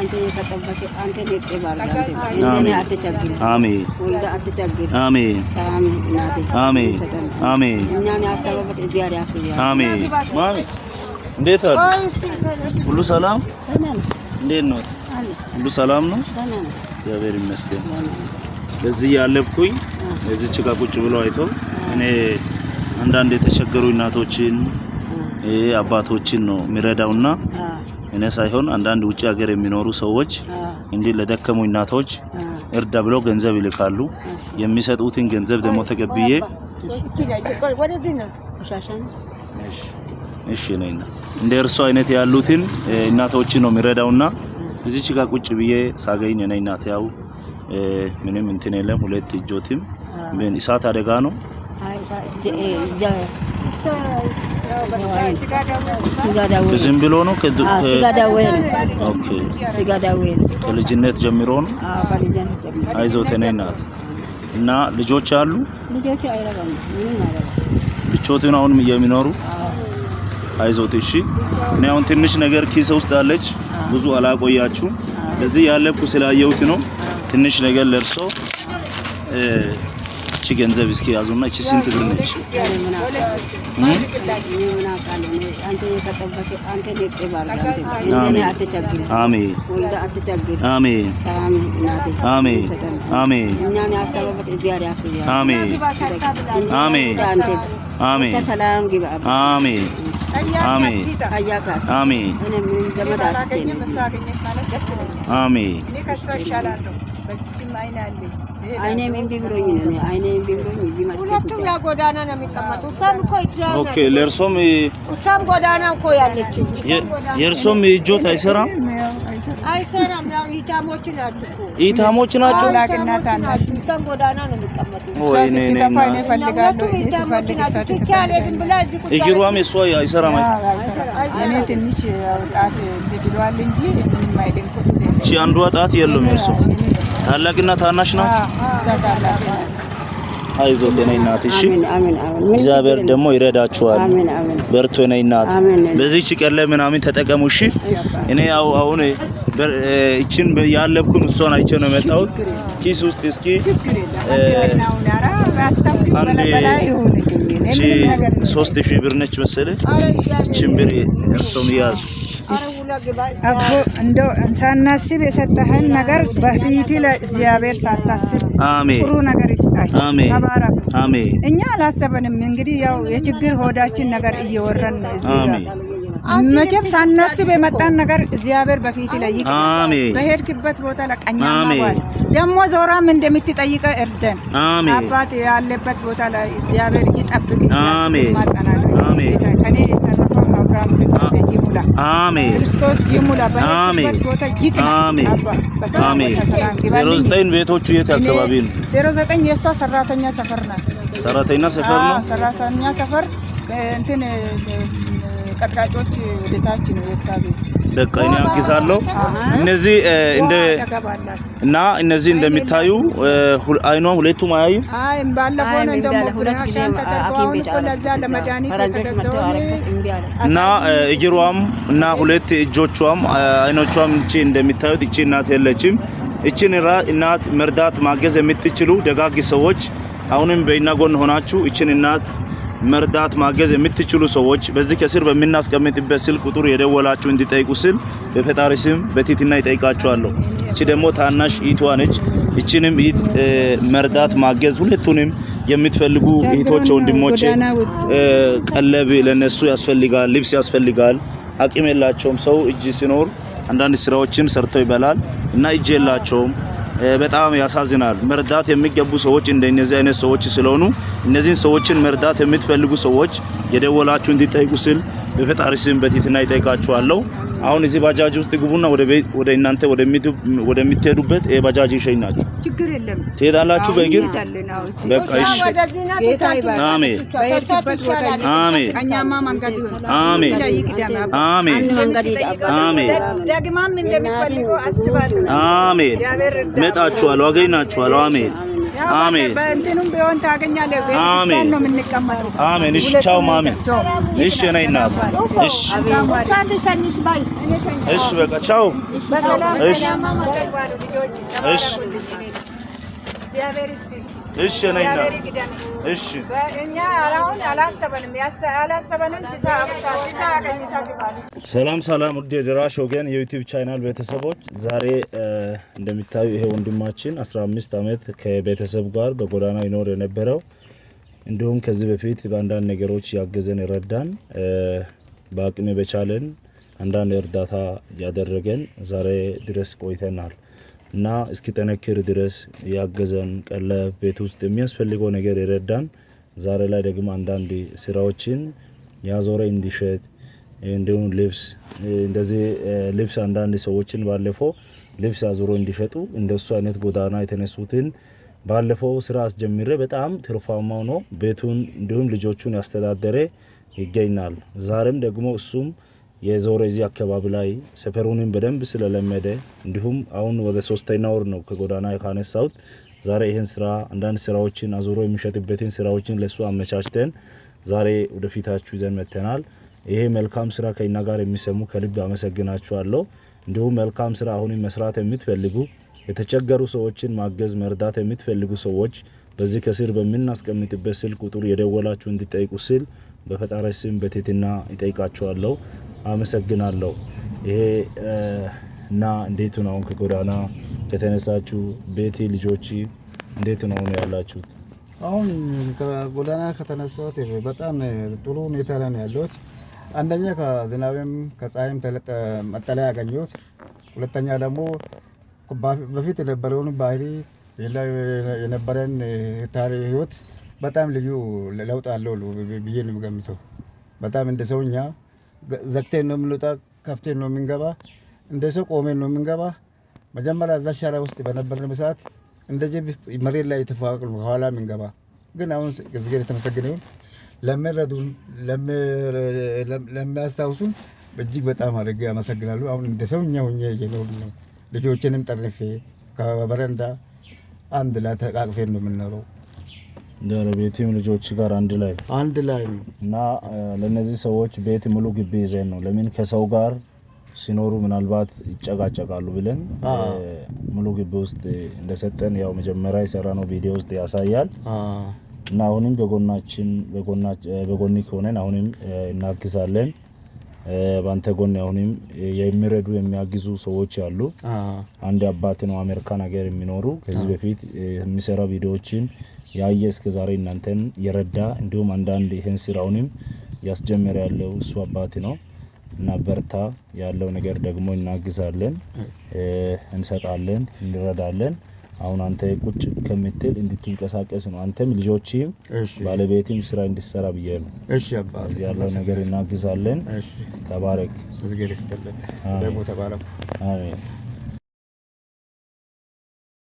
አንተ የሰጠበት አንተ ይጥባል አንተ አትቸግር። አሜን። ወልደ አትቸግር። አሜን። ሰላም እናቴ። አሜን። አሜን። እኛን ያሰበበት እግዚአብሔር ያስባል። አሜን። ማሚ እንዴት አሉ? ሁሉ ሰላም? እንዴት ነው? ሁሉ ሰላም ነው? እግዚአብሔር ይመስገን። በዚህ ያለብኩኝ እዚች ጋር ቁጭ ብሎ አይተው እኔ አንዳንድ የተቸገሩ እናቶችን አባቶችን ነው የሚረዳውና እኔ ሳይሆን አንዳንድ ውጭ ሀገር የሚኖሩ ሰዎች እንዲህ ለደከሙ እናቶች እርዳ ብለው ገንዘብ ይልካሉ። የሚሰጡትን ገንዘብ ደግሞ ተቀብዬ እሺ ነኝና እንደ እርሶ አይነት ያሉትን እናቶችን ነው የሚረዳውና እዚች ጋር ቁጭ ብዬ ሳገኝ ነኝ እናት ያው ምንም እንትን የለም። ሁለት እጆትም ምን እሳት አደጋ ነው። ዝም ብሎ ነው። ከልጅነት ጀምሮ ነው። አይዞት የእኔ እናት። እና ልጆች አሉ? ልጆች አይረባም፣ ምንም አይረባም። ብቾትን አሁንም የሚኖሩ አይዞት። እሺ እኔ አሁን ትንሽ ነገር ኪስ ውስጥ አለች፣ ብዙ አላቆያችሁም። እዚህ ያለብኩ ስላየሁት ነው። ትንሽ ነገር ለርሶ እቺ ገንዘብ እስኪ ያዙና፣ እቺ ስንት ብር ነች? አሜን። አሜን። አሜን። አሜን። አሜን። አሜን። አሜን። አሜን። አሜን። አሜን። አሜን። አይኔም እምቢ ብሎኝ ነው። አይኔም እምቢ ብሎኝ እዚህ መጥቼ ሁለቱም ያ ጎዳና ነው የሚቀመጡት። እሷም እኮ okay። ለእርሶም እሷም ጎዳና እኮ ያለችው የእርሶም እጆት አይሰራም? አይሰራም። ያው ኢታሞች ናቸው እኮ ኢታሞች ናቸው። እሷም ጎዳና ነው የሚቀመጡት። ወይኔ እኔ እፈልጋለሁ። እኔ ስፈልግ እሷ እግሯም የእሷ አይሰራም። እኔ ትንሽ ጣት እንትን ብሏል እንጂ ምንም አይልም። ቁስል የለም። እቺ አንዷ ጣት የለውም። የእርሶ ታላቅና ታናሽ ናቸው። አይዞት የኔ እናት። እሺ እግዚአብሔር ደግሞ ይረዳችኋል። በርቱ የኔ እናት። በዚህች ቀን ላይ ምናምን ተጠቀሙ። እሺ እኔ ያው አሁን እቺን ያለብኩም እሷን አይቼ ነው የመጣሁት። ኪስ ውስጥ እስኪ አንድ እቺ 3000 ብር ነች መሰለኝ። እቺን ብር እርሶም ያዙ። አቦ እንደው ሳናስብ የሰጠህን ነገር በፊት ለእግዚአብሔር ሳታስብ ጥሩ ነገር ይስጣችሁ። ተባረኩ። አሜን። እኛ አላሰበንም። እንግዲህ ያው የችግር ሆዳችን ነገር እየወረን ነው እዚህ ጋር መቼም ሳናስብ የመጣን ነገር እግዚአብሔር በፊት ላይ ይቅር። በሄድክበት ቦታ ለቀኛማ ባል ደግሞ ዞራም እንደምትጠይቀ እርደን። አባት ያለበት ቦታ ላይ እግዚአብሔር ይጠብቅ። አሜን። አሜን። ከኔ የተረፈው አብርሃም ስላሴ ይሙላ። አሜን። ክርስቶስ ይሙላ። በሄድክበት ቦታ ይቅና። አሜን። አሜን። 09 ቤቶቹ የት አካባቢ ነው? 09 የእሷ ሰራተኛ ሰፈር ናት። ሰራተኛ ሰፈር ነው። ሰራተኛ ሰፈር እንትን ቀጥቃጮች ወደ ታች ነው የእሷ ቤት። በቃ እኔ አግዛለሁ። እነዚህ እንደ እና እነዚህ እንደሚታዩ አይኗ ሁለቱም አያዩ። አይ ባለፈው ነው እንደሞ ብራሻን ተደርጎ አሁን እኮ ለዛ ለመድኃኒት የተገዛውን እና እግሯም እና ሁለት እጆቿም አይኖቿም እቺ እንደሚታዩት እቺ እናት የለችም። እቺን እናት መርዳት ማገዝ የምትችሉ ደጋግ ሰዎች አሁንም በእኛ ጎን ሆናችሁ እቺን እናት መርዳት ማገዝ የምትችሉ ሰዎች በዚህ ከስር በምናስቀምጥበት ስልክ ቁጥር የደወላችሁ እንዲጠይቁ ስል በፈጣሪ ስም በትህትና ይጠይቃችኋለሁ። እቺ ደግሞ ታናሽ እህቷ ነች። እቺንም እህት መርዳት ማገዝ ሁለቱንም የምትፈልጉ እህቶች ወንድሞቼ፣ ቀለብ ለነሱ ያስፈልጋል፣ ልብስ ያስፈልጋል። አቅም የላቸውም። ሰው እጅ ሲኖር አንዳንድ ስራዎችን ሰርተው ይበላል እና እጅ የላቸውም። በጣም ያሳዝናል። መርዳት የሚገቡ ሰዎች እንደነዚህ አይነት ሰዎች ስለሆኑ እነዚህን ሰዎችን መርዳት የምትፈልጉ ሰዎች የደወላችሁ እንዲጠይቁ ስል በፈጣሪ ስም በትህትና ይጠይቃችኋለሁ። አሁን እዚህ ባጃጅ ውስጥ ግቡና ወደ እናንተ ወደምትሄዱበት ባጃጅ ይሸኛችሁ። ችግር የለም። ትሄዳላችሁ በእግር በቃ እሺ። አሜን። አሜን። አሜን። አሜን። አሜን። ደግማም እንደምትፈልገው አስባለሁ። አሜን። እመጣችኋለሁ፣ አገኛችኋለሁ። አሜን። አሜን። በእንትኑም ቢሆን ታገኛለህ። ቤተክርስቲያን ነው የምንቀመጠው። አሜን። እሺ ቻው ማሚ። እሺ ነይ እናት። እሺ እሺ በቃ ቻው። በሰላም እሺ ልጆች እሺ እግዚአብሔር ይስጥህ። እሺ ነይ እናት። እግዚአብሔር ይቅደም። እሺ እኛ አሁን አላሰበንም፣ ያላሰበንን ሲሳ አብታ ሲሳ አገኝታ ግባል። ሰላም ሰላም፣ ውድ የደራሽ ወገን የዩቲዩብ ቻናል ቤተሰቦች፣ ዛሬ እንደሚታዩ ይሄ ወንድማችን 15 ዓመት ከቤተሰብ ጋር በጎዳና ይኖር የነበረው እንዲሁም ከዚህ በፊት በአንዳንድ ነገሮች ያገዘን የረዳን በአቅሜ በቻለን አንዳንድ እርዳታ ያደረገን ዛሬ ድረስ ቆይተናል እና እስኪጠነክር ድረስ ያገዘን ቀለብ፣ ቤት ውስጥ የሚያስፈልገው ነገር የረዳን ዛሬ ላይ ደግሞ አንዳንድ ስራዎችን ያዞረ እንዲሸጥ እንዲሁም ልብስ እንደዚህ ልብስ አንዳንድ ሰዎችን ባለፈው ልብስ አዙሮ እንዲሸጡ እንደሱ አይነት ጎዳና የተነሱትን ባለፈው ስራ አስጀምሬ በጣም ትርፋማ ሆኖ ቤቱን እንዲሁም ልጆቹን ያስተዳደረ ይገኛል። ዛሬም ደግሞ እሱም የዞረ እዚህ አካባቢ ላይ ሰፈሩንም በደንብ ስለለመደ እንዲሁም አሁን ወደ 3ኛ ወር ነው ከጎዳና ካነሳሁት። ዛሬ ይህን ስራ አንዳንድ ስራዎችን አዙሮ የሚሸጥበትን ስራዎችን ለሱ አመቻችተን ዛሬ ወደፊታችሁ ይዘን መጥተናል። ይሄ መልካም ስራ ከኛ ጋር የሚሰሙ ከልብ አመሰግናችኋለሁ። እንዲሁም መልካም ስራ አሁንም መስራት የምትፈልጉ የተቸገሩ ሰዎችን ማገዝ መርዳት የምትፈልጉ ሰዎች በዚህ ከስር በምናስቀምጥበት ስልክ ቁጥር የደወላችሁ እንዲጠይቁ ስል በፈጣሪ ስም በትህትና ይጠይቃችኋለሁ። አመሰግናለሁ። ይሄ እና እንዴት ነው አሁን ከጎዳና ከተነሳችሁ ቤቴ ልጆች እንዴት ነው አሁን ያላችሁት? አሁን ከጎዳና ከተነሳሁት በጣም ጥሩ ሁኔታ ላይ ነው ያለሁት። አንደኛ ከዝናብም ከፀሐይም መጠለያ ያገኘሁት፣ ሁለተኛ ደግሞ በፊት የነበረውን ባህሪ የነበረን ታሪክ ህይወት በጣም ልዩ ለውጥ አለው ብዬ ነው የምገምተው። በጣም እንደ ሰውኛ ዘግተን ነው የምንወጣ፣ ከፍተን ነው የምንገባ፣ እንደ ሰው ቆመን ነው የምንገባ። መጀመሪያ እዛ ሸራ ውስጥ በነበርን ሰዓት እንደዚህ መሬት ላይ የተፋቅል ከኋላ የምንገባ፣ ግን አሁን እግዚአብሔር የተመሰገነ ይሁን ለሚረዱን ለሚያስታውሱን እጅግ በጣም አድርጌ አመሰግናለሁ። አሁን እንደ ሰውኛ ሆኜ እየኖርን ነው። ልጆችንም ጠርንፌ ከበረንዳ አንድ ላይ ተቃቅፌን ነው የምንኖረው። ቤትም ልጆች ጋር አንድ ላይ አንድ ላይ ነው እና ለነዚህ ሰዎች ቤት ሙሉ ግቢ ይዘን ነው። ለምን ከሰው ጋር ሲኖሩ ምናልባት ይጨቃጨቃሉ ብለን ሙሉ ግቢ ውስጥ እንደሰጠን ያው መጀመሪያ የሰራነው ቪዲዮ ውስጥ ያሳያል። እና አሁንም በጎናችን በጎን ከሆነን አሁንም እናግዛለን። ባንተ ጎን አሁንም የሚረዱ የሚያግዙ ሰዎች አሉ። አንድ አባት ነው አሜሪካን ሀገር የሚኖሩ ከዚህ በፊት የሚሰራ ቪዲዮዎችን ያየ እስከዛሬ እናንተን የረዳ እንዲሁም አንዳንድ ይህን ስራውንም ያስጀመረ ያለው እሱ አባት ነው። እና በርታ፣ ያለው ነገር ደግሞ እናግዛለን፣ እንሰጣለን፣ እንረዳለን። አሁን አንተ ቁጭ ከምትል እንድትንቀሳቀስ ነው። አንተም ልጆችም ባለቤትም ስራ እንድትሰራ ብዬ ነው። እሺ አባ፣ እዚህ ያለው ነገር እናግዛለን። እሺ፣ ተባረክ። እግዚአብሔር ይስጥልን። ደግሞ ተባረኩ። አሜን።